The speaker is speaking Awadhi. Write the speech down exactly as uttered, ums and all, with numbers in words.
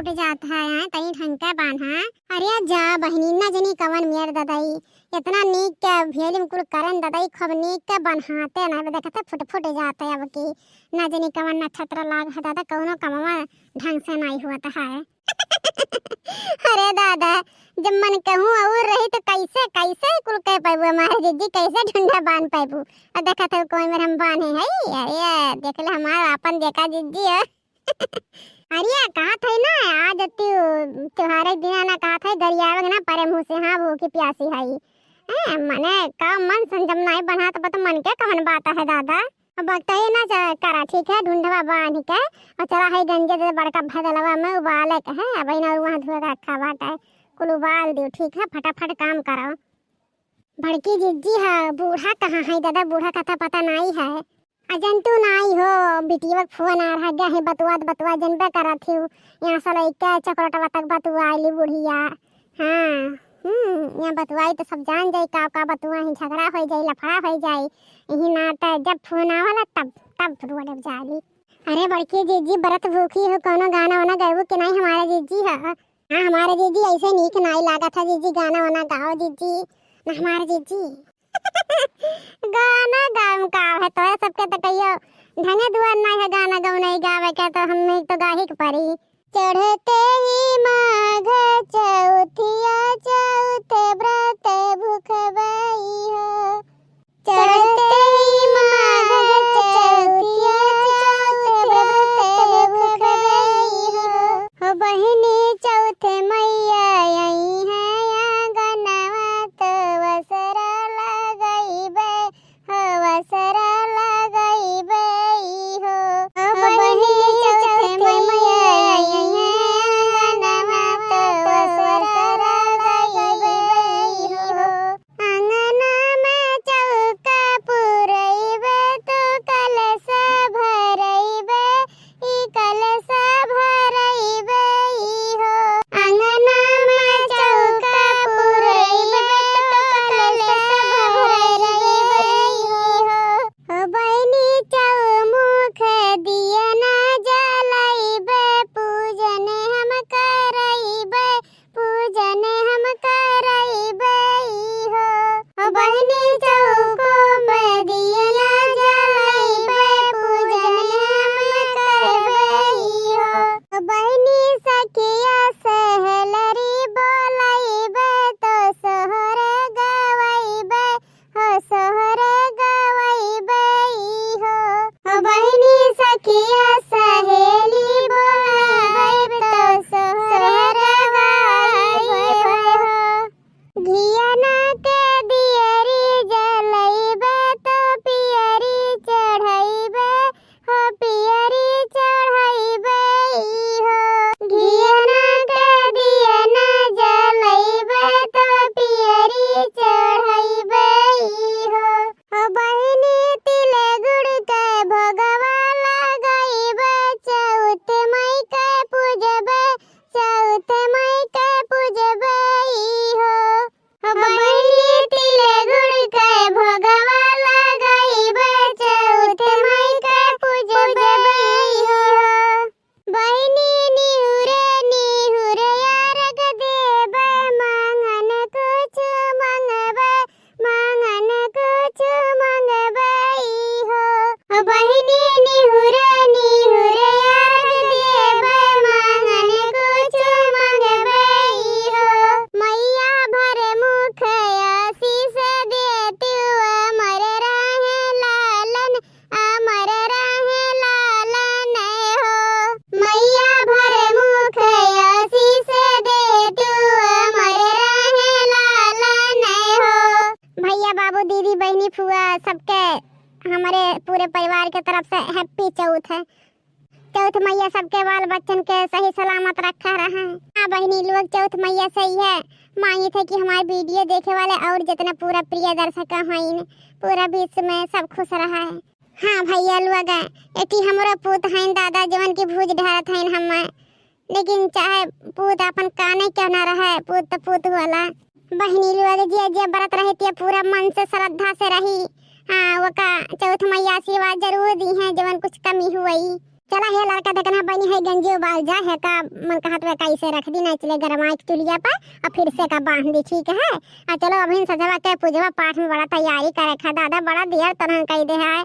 फुट जात है, हैं, तनी ढंग के बान्हा। अरे जा बहिनी, ना जनी कवन मेर ददई, इतना नीक के भेली में कुल करन ददई, खूब नीक के बन्हाते ना, देखते फुट फुट जाते अब की, ना जनी कवन नक्षत्र लाग है दादा, कौनो कमवा ढंग से नहीं होत है। अरे दादा, जब मन कहूँ और रही तो कैसे, कैसे कुल कह पाबू हमारे जिज्जी, कैसे ढूंढा बांध पाबू? और देखा था कोई मेर हम बांधे है, अरे देख ले हमारा आपन देखा जिज्जी है। अरे कहा थे ना, आज तू त्योहार के दिन ना कहा थे गरियावे ना परे मुँह से, हाँ भूखी प्यासी है। हैं, मने का मन संजम नहीं बना तो बता मन के कवन बात है दादा? अब वक्त ये ना जा करा, ठीक है, ढूंढवा बांध के और चला है गंजे दे बड़का भदलवा में उबाले के है। अब इन्हें वहाँ धुए के रखा बाटे, कुल उबाल दियो, ठीक है, फटाफट काम करो। बड़की जिज्जी है, बूढ़ा कहाँ है दादा? बूढ़ा का तो पता नहीं है। अजंतु नाई हो, बिटिया के फोन आ रहा है, बतुआत बतुआ जनबे करत ही। यहाँ से लइके चकरोटवा तक बतुआ आइली बुढ़िया। हाँ, हम्म, यहाँ बतुआई तो सब जान जाई का का बतुआ ही, झगड़ा हो जाई, लफड़ा हो जाई। यही नाते जब फोन आवाला तब, तब रोड जाली। अरे बड़की जिज्जी, बरत भूखी हो, कौनो गाना वाना गाबू कि नहीं हमारे जिज्जी है? हाँ हमारे जिज्जी, ऐसे नीक नाई लागत है जिज्जी, गाना वाना गाओ जिज्जी, ना हमारे जिज्जी। गाना गाउँ का है, तोहरे सबके तो कहियो ढंगे दुआर नहीं है गाना गाउँ नहीं गावे के, तो हम तो गाही के पड़ी। चढ़ते ही माघ चौथिया, चौथ व्रत भुखबई हो। चढ़ते ही माघ चौथिया, चौथ व्रत भुखबई हो। हो बहिनी चौथ मैया आई है आंगनवा, तो वसरा लगइबे, हो वसरा लगइबे हो। हो बहिनी चौथ मैया आई है आंगनवा, तो वसरा लगइबे हो। आंगना में चौका पुरइबे, तो कलश भरइबे, ई कलश भरइबे ई हो। आंगना में चौका पुरइबे, तो कलश भरइबे ई हो। हो बहिनी चौमुख दिया ना जलइबे, पूजन हम करइबे, पूजन हम करइबे हो। हो बहिनी चौको पे दिया ना जलइबे, पूजन हम करबे हो। हो बहिनी सखिया सहेलरी बोलइबे, तो सोहर गवइबे, हो सोहर गवइबे हो। हो बहिनी सखिया सहेली बोलइबे, तो सोहर गवइबे हो। घियना के दियरी जलइबे, तो पियरी चढ़इबे, हो पियरी चढ़इबे ई हो। घियना के दियना जलइबे, तो पियरी चढ़इबे ई हो। हो बहिनी तिल गुड़ के भोगवा लगइबे, चौथ मई के पूजबे, चौथ मई के पूजबे ई हो। हो बहिनी तिल गुड़ के भोगवा लगइबे, चौथ मई के पूजबे ई हो। बहिनी निहुरे निहुरे अरग देबे, मांगन कुछ मंगबे, मांगन कुछ मंगबे ई हो। हो बहिनी निहुरे निहुरे अरग देबे, मांगन कुछ मंगबे ई हो। मैया भर मुख आशीष देतू, अमर रहे लालन, अमर रहे लालन हो। मैया भर मुख आशीष देतू, अमर रहे लालन हो। भैया, बाबू, दीदी, बहिनी, फुआ, सबके हमारे पूरे परिवार के तरफ से happy चौथ है। चौथ मैया सबके बाल बच्चन के सही सलामत रखा रहे। हाँ बहिनी लोग, चौथ मैया से इहे मांगित है कि हमारे video देखे वाले और जितना पूरा प्रिय दर्शक हैं, पूरा विश्व में सब खुश रहा है। हाँ भैया लोग, एटी हमरो पूत हैं दादा, जवन की भूज ढारत हैं हम, लेकिन चाहे पूत अपन काने क्यों ना रहे, पूत तो पूत होला। बहिनी लोग, जे जे बरत रहे ते पूरा मन से श्रद्धा से रही। हाँ, वका चौथ मैया आशीर्वाद जरूर दी हैं, जवन कुछ कमी हुई। चला हे लड़का, देखना बनी है गंजी उबाल जा, है का मन कहत वे का इसे रख दी, नहीं चले गरमाई के चुलिया पर और फिर से का बांध दी, ठीक है। आ चलो अभी सजवा के पूजवा पाठ में बड़ा तैयारी करे खा दादा, बड़ा दियर तनहन कई दे है।